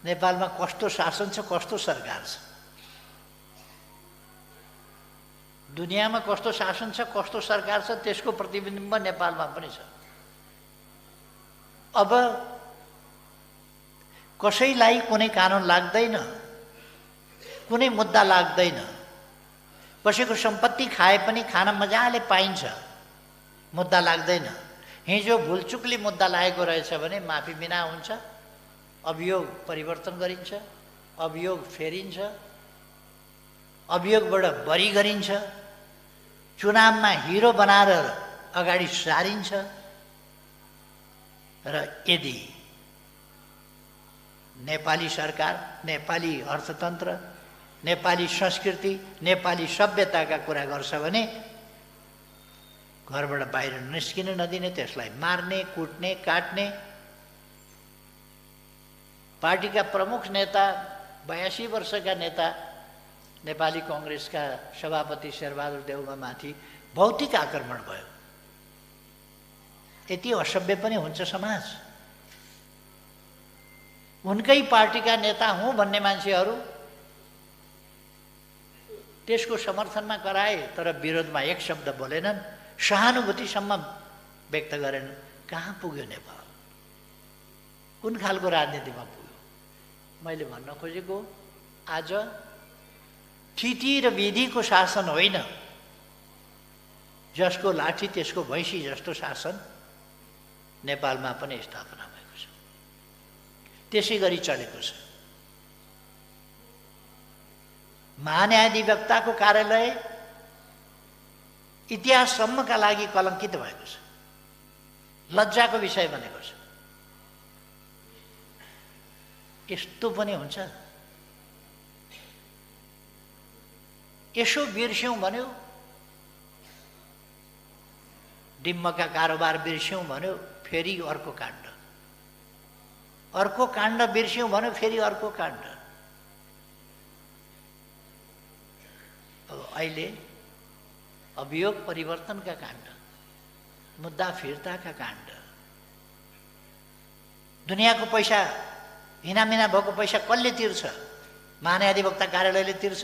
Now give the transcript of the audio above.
नेपालमा कस्तो शासन छ, कस्तो सरकार छ, दुनियाँमा कस्तो शासन छ, कस्तो सरकार छ, त्यसको प्रतिबिम्ब नेपालमा पनि छ। अब कसैलाई कुनै कानुन लाग्दैन, कुनै मुद्दा लाग्दैन, कसैको सम्पत्ति खाए पनि खान मजाले पाइन्छ, मुद्दा लाग्दैन। हिजो भुलचुकले मुद्दा लागेको रहेछ भने माफी बिना हुन्छ, अभियोग परिवर्तन गरिन्छ, अभियोग फेरिन्छ, अभियोगबाट बरी गरिन्छ, चुनावमा हिरो बनाएर अगाडि सारिन्छ। र यदि नेपाली सरकार, नेपाली अर्थतन्त्र, नेपाली संस्कृति, नेपाली सभ्यताका कुरा गर्छ भने घरबाट बाहिर निस्किन नदिने, त्यसलाई मार्ने, कुट्ने, काट्ने। पार्टीका प्रमुख नेता, 82 वर्षका नेता नेपाली कांग्रेसका सभापति शेरबहादुर देउवामाथि भौतिक आक्रमण भयो। यति असभ्य पनि हुन्छ समाज? उनकै पार्टीका नेता हुँ भन्ने मान्छेहरू त्यसको समर्थनमा कराए, तर विरोधमा एक शब्द बोलेनन्, सहानुभूतिसम्म व्यक्त गरेनन्। कहाँ पुग्यो नेपाल? कुन खालको राजनीतिमा पुग्यो? मैले भन्न खोजेको आज थिति र विधिको शासन होइन, जसको लाठी त्यसको भैँसी जस्तो शासन नेपालमा पनि स्थापना भएको छ। त्यसै गरी चलेको छ। महान्यायाधिवक्ताको कार्यालय इतिहाससम्मका लागि कलङ्कित भएको छ, लज्जाको विषय बनेको छ। यस्तो पनि हुन्छ? यसो बिर्स्यौँ भन्यो, डिम्मका कारोबार बिर्स्यौँ भन्यो, फेरि अर्को काण्ड, अर्को काण्ड बिर्स्यौँ भन्यो, फेरि अर्को काण्ड। अब अहिले अभियोग परिवर्तनका काण्ड, मुद्दा फिर्ताका काण्ड, दुनियाँको पैसा, हिनामिना भएको पैसा कसले तिर्छ? महान्यायाधिवक्ता कार्यालयले तिर्छ?